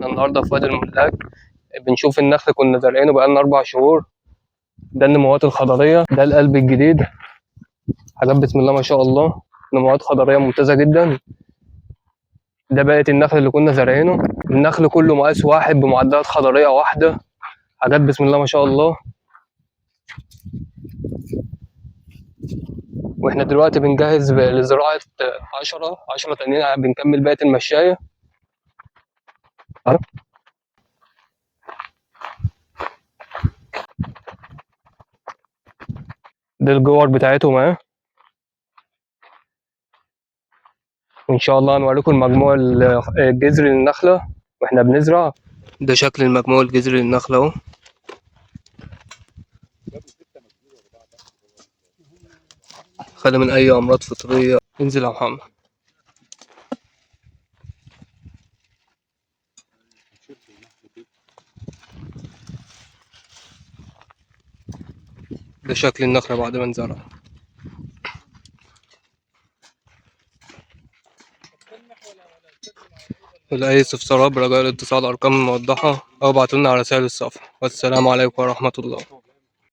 احنا النهارده في وادي الملاك، بنشوف النخل كنا زارعينه بقالنا 4 شهور. ده النموات الخضريه، ده القلب الجديد، حاجات بسم الله ما شاء الله، نموات خضريه ممتازة جدا. ده بقية النخل اللي كنا زارعينه، النخل كله مقاس واحد بمعدلات خضريه واحدة، حاجات بسم الله ما شاء الله. واحنا دلوقتي بنجهز لزراعة 10 تانيين، بنكمل بقية المشاية. ده الجور بتاعتهم اهي، وان شاء الله هنوريكم المجموع الجذري للنخلة واحنا بنزرع. ده شكل المجموع الجذري للنخلة اهو. خالي من اي امراض فطرية. انزل يا محمد. ده شكل النخلة بعد ما نزرع. ولأي استفسارات برجاء الاتصال على الأرقام الموضحة أو ابعتولنا على رسائل الصفحة. والسلام عليكم ورحمة الله.